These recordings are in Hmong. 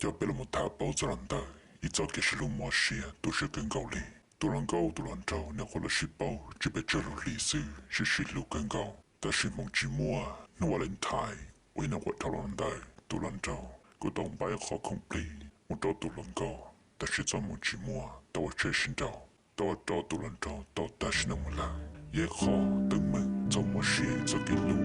coj peb los mus tham paub txog los ntawm ib txoj kev sib hlub mob siab tu siab kawg nkaus li. Tus hluas nkauj tus hluas nraug nyuam qhuav los sib paub tsis pes tsawg lub hlis xwb, sib sib hlub kawg nkaus, tab sis hmoov tsis muaj. Hnub Valentine uas yog nyuam qhuav dhau los ntawd tus hluas nraug kuj tau npaj ib qho khoom plig mus rau tus hluas nkauj, tab sis txoj hmoov tsis muaj, tau ua tsheb sib nraus, tau ua rau tus hluas nraug tau tag sim neej mus lawm. Yog ib qho teeb meem txaus mob siab, ib txoj kev hlub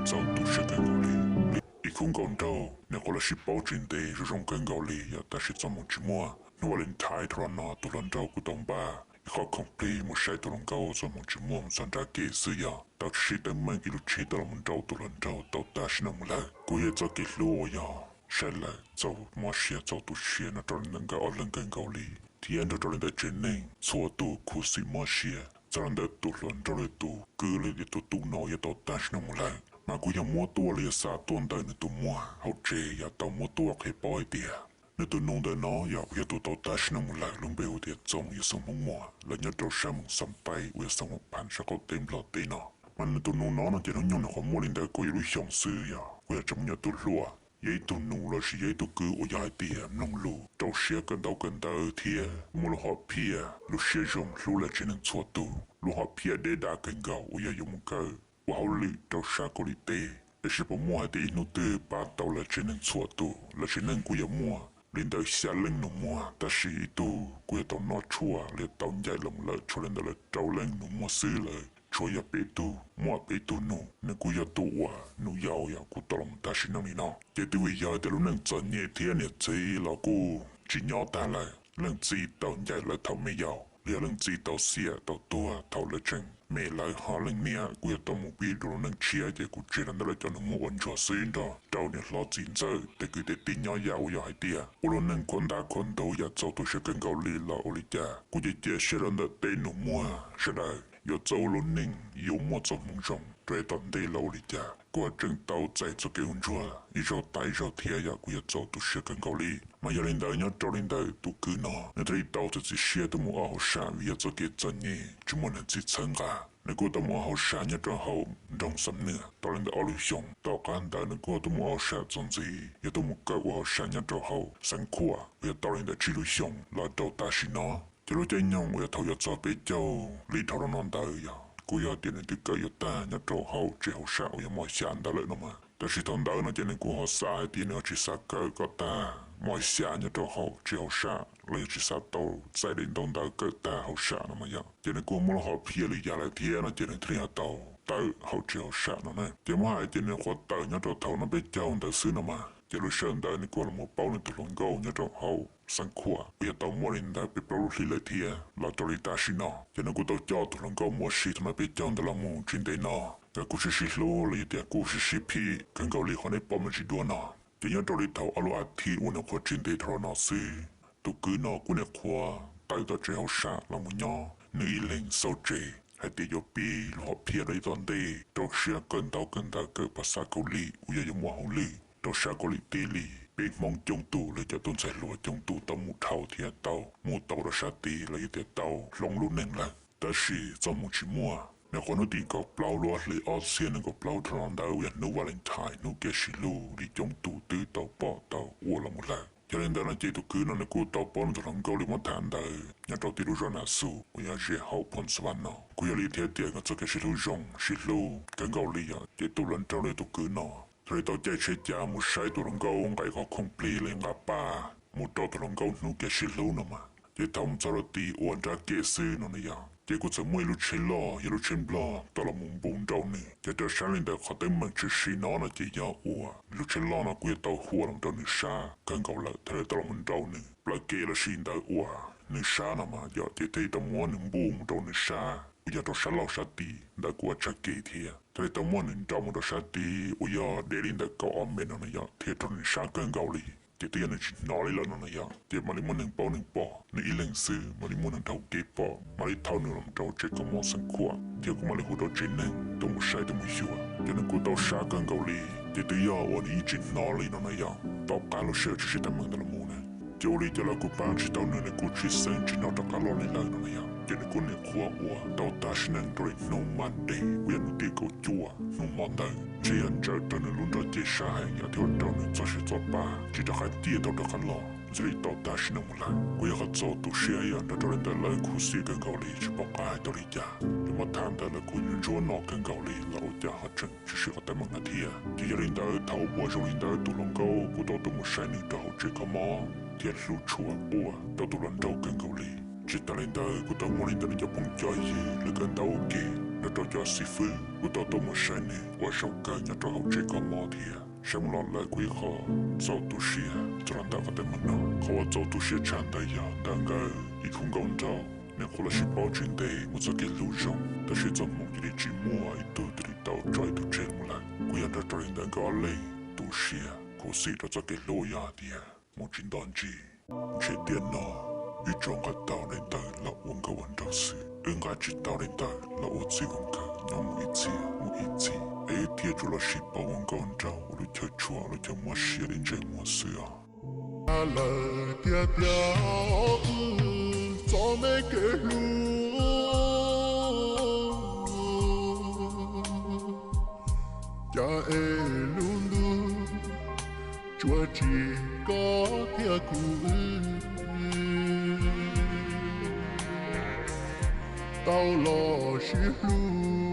txaus tu siab kawg nkaus li. Ib khub nkauj nraug nyuam qhuav los sib paub tsis ntev zoo zoo kawg nkaus li yom, tab sis txoj hmoov tsis muaj. Hnub Valentine dhau los no tus hluas nraug kuj tau npaj ib qho khoom plig mus saib tus hluas nkauj, txoj hmoov tsis muaj, mus txog nrab kev xwb yog tau tshwm sim teeb meem ib lub tsheb tau los mus nrau tus hluas nraug tau tag sim neej mus lawm. Kuj yog ib txoj kev hlub uas yog saib lawm txaus mob siab txaus tu siab no rau li ntawm nkawd ob leeg kawg nkaus li, thiab nrog rau li ntawm tsev neeg txhua tus khuv xim mob siab txog li ntawm tus hluas nraug li tus kwv li tias tus tub no yuav tau tag sim neej mus lawm. Mas kuj yog muab tuaj los yog xa tuaj ntawm nws tus muam hauv tsev yog tau muab tuaj qhia paub hais tias nws tus nus ntawm no yog, yog tus tau tag sim neej mus lawm, lub npe hu tias Txooj, yog xeem Hmoob Muas, lawv nyob rau sab Moos Xam Paib uas yog xeem Huam Phas sab qaum teb Nplog teb no. Mas nws tus nus no no ces hnub nyoog nws qhuav muaj li ntawm kaum yim lub xyoos xwb yog, kuj yog tseem me nyuam tub hluas, yog ib tug nus lossis yog ib tug kwv uas yog hais tias mloog lus rau siab kawm ntaub kawm ntawv thiab muaj lub hom phiaj lub siab zoo hlub lawv tsev neeg txhua tus, lub hom phiaj deb dav kawg nkaus uas yog yuav mus kawm ua hauj lwm rau sab Kaus Lim teb. Tiam sis puas muaj hais tias ib hnub twg pab tau lawv tsev neeg txhua tus, lawv tsev neeg kuj yuav muaj li ntawm xya leej nus muag, tab sis ib tug kuj yog tau noj tshuaj los yog tau ncaim los lawm, tshuav li ntawm lawv rau leej nus muag xwb, lawv tshuav yog peb tug muam peb tug nus, nws kuj yog tus uas nus yau yog kuj tau los tag sim neej li no. Ces twb vim yog tias lub neej txom nyem thiab niam txiv los kuj tsis nyob tag lawm, leej txiv tau ncaim lawv thaum me yaus los yog leej txiv tau xiam tau tuag thaum lawv tseem me, lawv ho leej niam kuj yog tau mus pib dua lub neej tshiab, ces kuj tseg rau ntawm lawv cov nus muag ua ntsuag xwb nrog rau niam hlob txiv ntxawm tej kwv tej tij nyob yam uas yog hais tias ua lub neej khuam ntab khuam ntug yam txaus tu siab kawg nkaus li los ua li cas kuj cia cia siab rau ntawm tej nus muag sawv daws yuav txawj ua lub neej yuav muaj txoj hmoov zoo rau yav tom ntej los ua li cas kuj ho tseem tau txais txoj kev ua ntsuag ib zaug tas ib zaug thiab yog kuj yog txaus tu siab kawg nkaus li. Mas yog li ntawd nyob rau li ntawm tus kwv no nws thiaj li tau txiav txim siab tuaj mus ua hauj sam vim yog txoj kev txom nyem tsis muaj neeg txhib txhawb nqa. Nws kuj tau mus ua hauj sam nyob rau hauv nroog Xam Nuas tau li ntawm ob lub xyoos, tom qab ntawd nws kuj tuaj mus ua hauj sam txuas ntxiv yog tuaj mus kawm ua hauj sam nyob rau hauv Xeev Khuam uas yog tau li ntawm tsib lub xyoos los rau tam sim no. Ces lub caij nyoog uas yog thaum yuav txog peb caug hli dhau los no ntawd yog kuj yog tias nws twb kawm yuav tag nyob rau hauv tsev hauj sam uas yog mos xya ntawd lawm no mas. Tab sis thaum ntawd no ces nws kuj ho xav hais tias nws ho tsis xav kawm kom tag mos xya nyob rau hauv tsev hauj sam los yog tsis xav tau txais daim ntaub ntawv kawm tag hauj sam no mas yog. Ces nws kuj muab lub hom phiaj li yam lawm thiab no ces nws thiaj li ho tau tawm hauv tsev hauj sam no na. Ces muab hais tias nws qhuav tawm nyob rau thaum no peb caug ntawd xwb no mas, ces lub sij hawm ntawd nws kuj los mus paub nws tus hluas nkauj nyob rau hauv Xeev Khuam uas yog tau muaj li ntawd peb plaub lub hlis lawm thiab los rau li tam sim no. Ces nws kuj tau coj tus hluas nkauj mus ua si thaum no peb caug ntawd los mus tsis ntev no, nkawd kuj sib sib hlub los yog tias kuj sib sib phim kawg nkaus li qhov nej pom me ntsis duab no. Ces nyob rau li thaum ob lub as thiv uas nyuam qhuav tsis ntev dhau los no xwb, tus kwv no kuj nyuam qhuav tawm tom tsev hauj sam los mus nyob nws ib leeg xauj tsev hais tias yuav pib lub hom phiaj rau yav tom ntej rau siab kawm ntaub kawm ntawv kawm phas xas Kaus Lim uas yog yuav mus ua hauj lwm rau sab Kaus Lim teb li. Peb Hmoob coob tus los cov tub ntxhais hluas coob tus tau mus dhau thiab tau mus tau rau sab tid los yog tias tau hloov lub neej lawm, tab sis txoj hmoov tsis muaj. Nyuam qhuav hnub tim kaum plaub lub ob hlis ob txhiab nees nkaum plaub dhau los ntawd uas yog hnub Valentine, hnub kev sib hlub li coob tus twb tau pom tau ua los mus lawm. Yog li ntawd no ces tus kwv no nws kuj tau paub nws tus hluas nkauj li muab tham ntawd nyob rau tim lub zos Nas Xus uas yog ze hauv Phoo Xas Vas no. Kuj yog li thiab tias nkawd txoj kev sib hlub zoo sib hlub kawg nkaus li yom, ces tus hluas nraug li tus kwv no thiaj li tau caij tsheb cav mus saib tus hluas nkauj nqa ib qho khoom plig li nqa paj mus rau tus hluas nkauj hnub kev sib hlub no mas. Ces thaum mus txog rau tid uas nrab kev xwb no na yom, ces kuj txawm muaj ib lub tsheb loj yog lub tsheb Nplog tau los mus npu nraum nws. Ces rau sab li ntawd qhov teeb meem tshwm sim no no ces yog uas lub tsheb loj no kuj yog tau huam los rau nws sab kawg nkaus lawm thiaj li tau los mus nraum nws plawv kev lossis ntawd uas nws sab no mas yom, ces thiaj li tau muab nws npuj mus rau nws sab uas yog rau sab laug sab tid ntawd kuj ua tshaj kev thiab thiaj li tau muab nws nraum mus rau sab tid uas yog deb li ntawm kaum ob mev no na yom, thiab rau nws sab kawg nkaus li. Ces twb yog nws tsis hnov li lawm no na yom, ces mam li muaj neeg paub neeg pom, nws ib leeg xwb mam li muaj neeg dhau kev pom, mam li thauj nws los rau tsev kho mob Xeev Khuam thiab kuj mam li hu rau tsev neeg tuaj mus saib tuaj mus xyuas. Ces nws kuj tau sab kawg nkaus li, ces twb yog uas nws yeej tsis hnov li no na yom, tom qab lub sij hawm tshwm sim teeb meem ntawd los mus na. Ces ua li cas los kuj pab tsis tau nws, nws kuj tsis xeeb tsis hnov rov qab los li lawm no na yog. Ces nws kuj niaj hnub ua tau tag sim neej rau li hnub Monday, uas yog hnub tim kaum cuaj hnub hmo ntawd, ntshe yog ntsawm raws nws lub nrog cev sab heev yog thiaj ua rau nws txoj siab txoj pa tsis rov qab ciaj tau rov qab los, nws thiaj li tau tag sim neej mus lawm. Kuj yog qhov txaus tu siab yog nrog rau li ntawd lawv khuv xim kawg nkaus li, tsis pom qab hais tau li cas. Lawv muab tham ntawd lawv kuj yuav ntsuab no kawg nkaus li los ua cas ho tseem tsis siv qhov teeb meem no thiab. Ces yog li ntawd thaum ua zoo li ntawd tus hluas nkauj kuj tau tuaj mus saib nws rau hauv tsev kho mob thiab hlub tshua quaj rau tus hluas nraug kawg nkaus li. Tsis tas li ntawd kuj tau muaj li ntawm nws cov phooj cov ywg lawv kawm ntawv ua ke nrog rau cov xib fwb kuj tau tuaj mus saib nws ua zaum kawg nyob rau hauv tsev kho mob thiab. Saib mus los lawm kuj ib qho txaus tu siab txog los ntawm qhov teeb meem no. Qhov uas txaus tu siab tshaj ntawd yog ntawm nkawd ib khub nkauj nraug, nws kuj los sib paub tsis ntev muaj txoj kev hlub zoo, tab sis txoj hmoov cia li tsis muaj ib tug twg li tau tso ib tug tseg mus lawm. Kuj yog nrog rau li ntawd nkawd ob leeg tu siab khuv xim rau txoj kev hlub uas yog hais tias hmoov tsis nto ntsis. Ntshe tiam no wb tsuas nqa tau li ntawd los ua nkauj ua nraug xwb, wb nqa tsis tau li ntawd los ua txij ua nkawm nyob mus ib txhis mus ib txhis, es wb thiaj tsuas los sib paub ua nkauj nraug ua lub chaw tshua lub chaw mob siab li ntsej muag xwb os. Lawv tiag tiag, txoj me kev hlub cas es lub ntuj tsuas tsim koj thiab kuv wb tau los sib hlub.